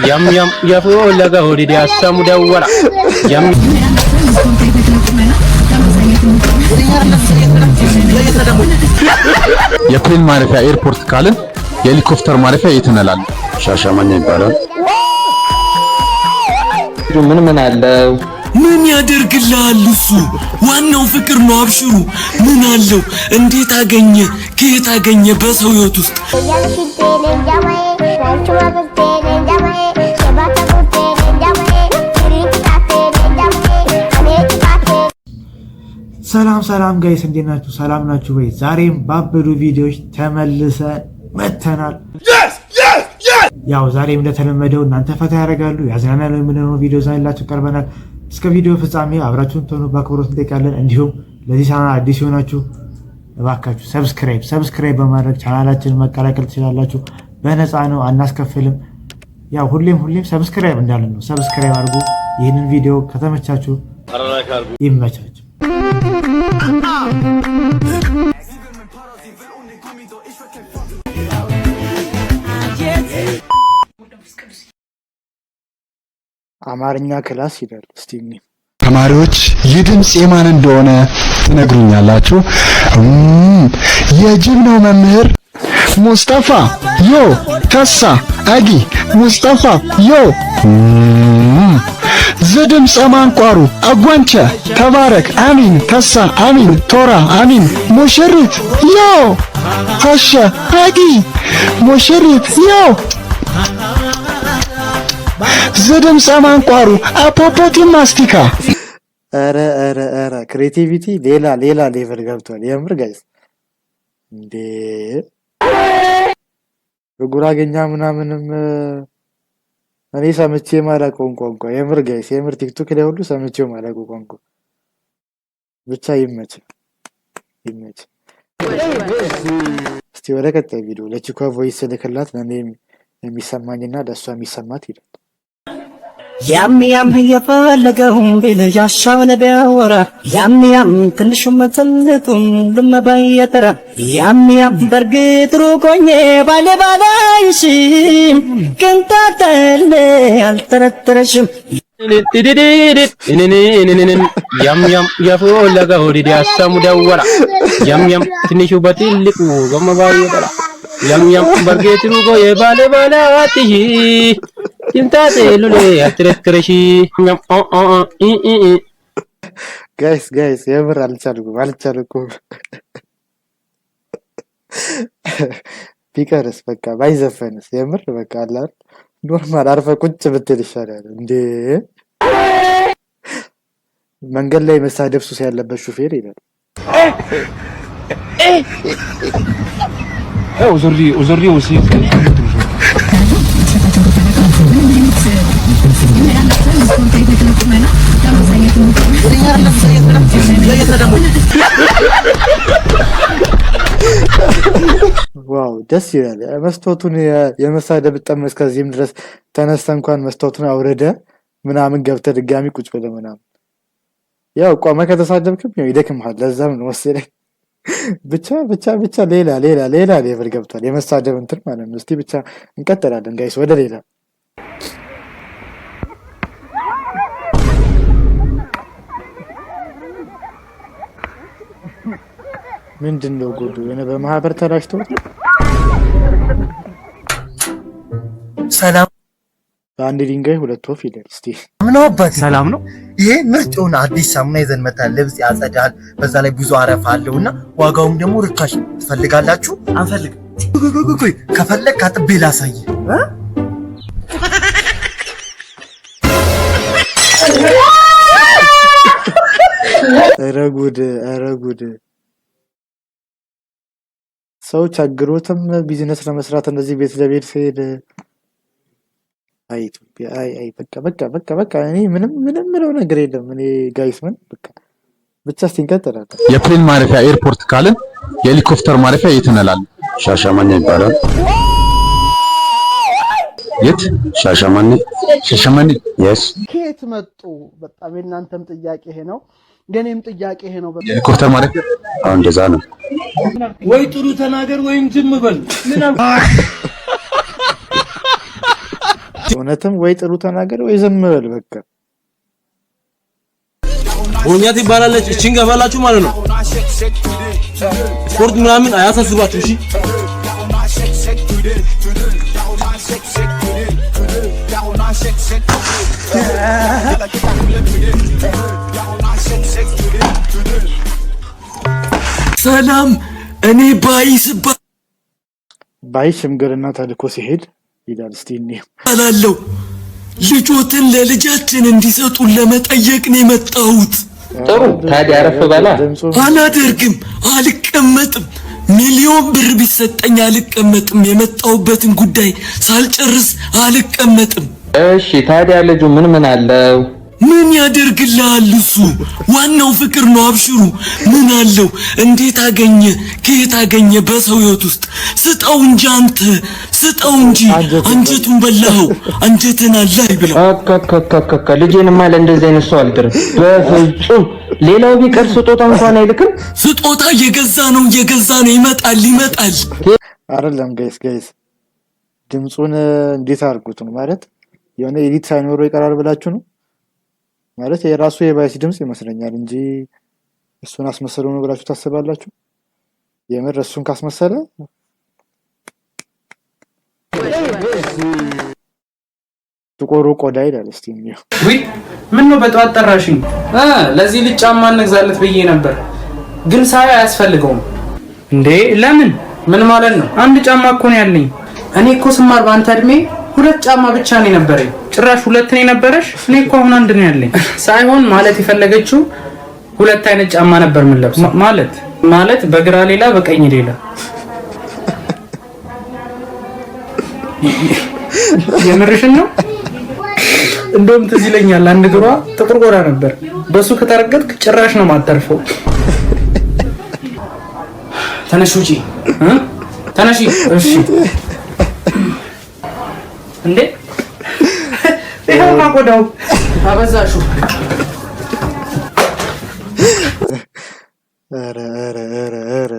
Yam yam yafola hodidi asamu dawala yam. የ plane ማረፊያ airport ካልን የሄሊኮፕተር ማረፊያ የት እንላለን? ሻሸመኔ ይባላል። ምን ምን አለው? ምን ያደርግልሃል? እሱ ዋናው ፍቅር ነው። አብሽሩ ምን አለው? እንዴት አገኘ? ከየት አገኘ? በሰው ህይወት ውስጥ። ሰላም ሰላም guys፣ እንዴት ናችሁ? ሰላም ናችሁ ወይ? ዛሬም ባበዱ ቪዲዮዎች ተመልሰን መተናል። ያው ዛሬም እንደተለመደው እናንተ ፈታ ያደርጋሉ፣ ያዝናናሉ የምንለው ቪዲዮ ይዘንላችሁ ቀርበናል። እስከ ቪዲዮ ፍጻሜ አብራችሁን ትሆኑ በአክብሮት እንጠይቃለን። እንዲሁም ለዚህ ቻናል አዲስ የሆናችሁ እባካችሁ subscribe subscribe በማድረግ ቻናላችንን መቀላቀል ትችላላችሁ። በነፃ ነው፣ አናስከፍልም። ያው ሁሌም ሁሌም subscribe እንዳለን ነው። Subscribe አድርጉ። ይህንን ቪዲዮ ከተመቻችሁ ይመቻችሁ። አማርኛ class ይላል። እስቲ ተማሪዎች፣ ይህ ድምፅ የማን እንደሆነ ትነግሩኛላችሁ? የጅብ ነው መምህር። ሙስጠፋ ዮ ከሳ አጊ ሙስጠፋ ዮ ዝድምፀ ማንቋሩ አጓንቸ ተባረክ አሚን ተሳ አሚን ቶራ አሚን ሙሽሪት ዮ ከሸ አጊ ሙሽሪት ዮ ዝድምፀ ማንቋሩ አፖፖቲ ማስቲካ። ኧረ ኧረ ኧረ creativity ሌላ ሌላ level ገብቷል። የምር guys እንዴ፣ በጉራጌኛ ምናምንም እኔ ሰምቼ የማላውቀውን ቋንቋ፣ የምር guys፣ የምር ቲክቶክ ላይ ሁሉ ሰምቼው የማላውቀው ቋንቋ። ብቻ ይመች ይመች። እስቲ ወደ ቀጣይ ቪዲዮ። ለቺኳ voice ልክላት ለእኔ የሚሰማኝና ለእሷ የሚሰማት ይላል። ያም ያም የፈለገውን ቢል፣ ያሻውን ቢያወራ፣ ያም ያም ትንሹም ትልቁም ሁሉም በየተራ፣ ያም ያም በርግጥ ሩቆኜ ባለ ባላይሽም ቅንጣት አልጠረጠረሽም። Yam yam yafola hodidi asamu dawala yam yam ትንሹ በትልቁ ገመ ባየበላ yam yam bargeetiru goye ባለ ባለ አትሺ ጭንታቴ ሉሌ አትረክረሺ yam ኦ ኦ ኦ ኢ ኢ ኢ። Guys, guys፣ የምር አልቻልኩም አልቻልኩም። ቢቀርስ በቃ ባይዘፈንስ፣ የምር በቃ አለ አይደል፣ normal አርፈ ቁጭ ብትል ይሻላል እንዴ። መንገድ ላይ መሳደብ ሱስ ያለበት ሹፌር ይላል። Aujourd'hui, aujourd'hui aussi. Wow፣ ደስ ይላል። መስታወቱን የመሳደብ ጠም እስከዚህም ድረስ ተነስተ እንኳን መስታወቱን አውረደ ምናምን ገብተህ ድጋሚ ቁጭ ብለህ ምናምን፣ ያው ቆመ ከተሳደብክም ያው ይደክምሃል። ለዛም ነው መሰለኝ። ብቻ ብቻ ብቻ ሌላ ሌላ ሌላ level ገብቷል የመሳደብ እንትን ማለት ነው። እስቲ ብቻ እንቀጥላለን guys ወደ ሌላ። ምንድን ነው ጉዱ? የሆነ በማህበር ተራጅቶ ሰላም። በአንድ ድንጋይ ሁለት ወፍ ይላል። እስቲ። ነው አባቴ። ሰላም ነው። ይሄ ምርጥ የሆነ አዲስ ሳሙና ይዘን መጣን። ልብስ ያጸዳል፣ በዛ ላይ ብዙ አረፋ አለው እና ዋጋውም ደግሞ ርካሽ ነው። ትፈልጋላችሁ? አንፈልግም። ቆይ ቆይ ቆይ፣ ከፈለግ አጥቤ ላሳይ። ኧረ ጉድ፣ ኧረ ጉድ! ሰው ቸግሮትም ቢዝነስ ለመስራት እንደዚህ ቤት ለቤት ሲሄድ፣ አይ ኢትዮጵያ፣ አይ አይ፣ በቃ በቃ በቃ በቃ፣ እኔ ምንም ምንም ምለው ነገር የለም። እኔ guys ምን በቃ ብቻ እስቲ እንቀጥላለን። የ plane ማረፊያ airport ካልን የሄሊኮፕተር ማረፊያ የት እንላለን? ሻሸመኔ ይባላል። የት? ሻሸመኔ። ሻሸመኔ። Yes. ከየት መጡ? በጣም የእናንተም ጥያቄ ይሄ ነው፣ የኔም ጥያቄ ይሄ ነው። የሄሊኮፕተር ማረፊያ። አሁን እንደዛ ነው። ወይ ጥሩ ተናገር ወይም ዝም በል። ምን እውነትም ወይ ጥሩ ተናገር ወይ ዝም በል በቃ። ቦኛ ትባላለች። እችን ገባላችሁ ማለት ነው። ስፖርት ምናምን አያሳስባችሁ። እሺ ሰላም፣ እኔ ባይስ ባይ ሽምግልና ተልኮ ሲሄድ ይላል። እስቲ እንየው። እባላለሁ። ልጆትን ለልጃችን እንዲሰጡን ለመጠየቅ ነው የመጣሁት። ጥሩ ታዲያ አረፍ በላ። አላደርግም፣ አልቀመጥም። 1,000,000 ብር ቢሰጠኝ አልቀመጥም። የመጣሁበትን ጉዳይ ሳልጨርስ አልቀመጥም። እሺ ታዲያ ልጁ ምን ምን አለው? ምን ያደርግልሃል እሱ? ዋናው ፍቅር ነው። አብሽሩ። ምን አለው? እንዴት አገኘ? ከየት አገኘ? በሰው ህይወት ውስጥ ስጠው እንጂ አንተ ስጠው እንጂ። አንጀቱን በላኸው። አንጀትን አላህ ይብላው። አካካካካ ልጄንማ ለእንደዚህ አይነት ሰው አልድርም በፍጹም። ሌላው ቢቀር ስጦታ እንኳን አይልክም። ስጦታ እየገዛ ነው እየገዛ ነው። ይመጣል ይመጣል። አይደለም guys guys ድምፁን እንዴት አድርጉት ነው ማለት የሆነ edit ሳይኖረው ይቀራል ብላችሁ ነው ማለት? የራሱ የባይስ ድምፅ ይመስለኛል እንጂ እሱን አስመሰለው ነው ብላችሁ ታስባላችሁ? የምር እሱን ካስመሰለ ጥቁሩ ቆዳ ይላል። እስቲ እንየው። ውይ ምን ነው በጠዋት ጠራሽኝ? ለዚህ ልጅ ጫማ እንግዛለት ብዬ ነበር፣ ግን ሳይ አያስፈልገውም። እንዴ ለምን? ምን ማለት ነው? አንድ ጫማ እኮ ነው ያለኝ። እኔ እኮ ስማር በአንተ እድሜ 2 ጫማ ብቻ ነው የነበረኝ። ጭራሽ 2 ነው የነበረሽ? እኔ እኮ አሁን 1 ነው ያለኝ። ሳይሆን ማለት የፈለገችው 2 አይነት ጫማ ነበር የምንለብሰው። ማለት ማለት በግራ ሌላ በቀኝ ሌላ። የምርሽን ነው? እንደውም ትዝ ይለኛል አንድ እግሯ ጥቁር ቆዳ ነበር። በሱ ከተረገጥክ ጭራሽ ነው የማተርፈው። ተነሽ ውጪ። ተነሺ። እሺ። እንዴ ይኸውና ቆዳው አበዛሽው። ኧረ ኧረ ኧረ ኧረ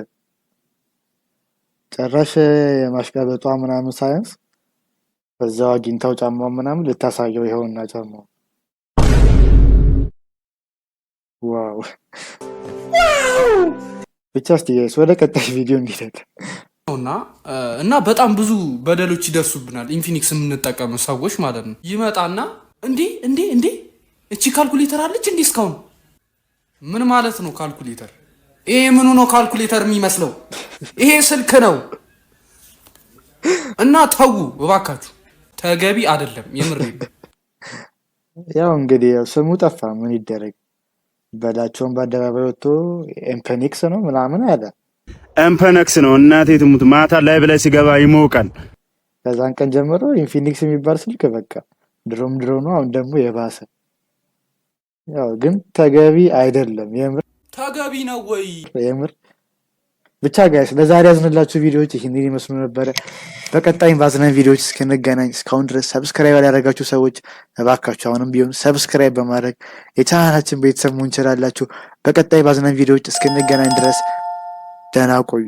ጭራሽ የማሽቃበጧ ምናምን ሳያንስ በዛው አግኝታው ጫማው ምናምን ልታሳየው ይኸውና ጫማው። Wow ብቻ እስቲ guys ወደ ቀጣይ ቪዲዮ እንሄዳለን። እና በጣም ብዙ በደሎች ይደርሱብናል ኢንፊኒክስ የምንጠቀሙ ሰዎች ማለት ነው። ይመጣና እንዴ እንዴ እንዴ እቺ ካልኩሌተር አለች እንዴ እስካሁን? ምን ማለት ነው ካልኩሌተር? ይሄ ምኑ ነው ካልኩሌተር የሚመስለው? ይሄ ስልክ ነው። እና ተው እባካችሁ፣ ተገቢ አይደለም የምር። ያው እንግዲህ ያው ስሙ ጠፋ፣ ምን ይደረግ። በላቸውን በአደባባይ ወጥቶ ኤምፔኒክስ ነው ምናምን አለ። ኤምፔኒክስ ነው እናቴ ትሙት። ማታ ላይ ብላይ ሲገባ ይሞቃል። ከዛን ቀን ጀምሮ ኢንፊኒክስ የሚባል ስልክ በቃ ድሮም ድሮ ነው፣ አሁን ደግሞ የባሰ። ያው ግን ተገቢ አይደለም የምር። ተገቢ ነው ወይ? የምር ብቻ guys ለዛሬ ያዝንላችሁ ቪዲዮዎች ይህንን ይመስሉ ነበረ። በቀጣይም ባዝናኝ ቪዲዮዎች እስክንገናኝ እስካሁን ድረስ subscribe ያላደረጋችሁ ሰዎች እባካችሁ አሁንም ቢሆን subscribe በማድረግ የቻናላችን ቤተሰብ መሆን ትችላላችሁ። በቀጣይ ባዝናኝ ቪዲዮዎች እስክንገናኝ ድረስ ደህና ቆዩ።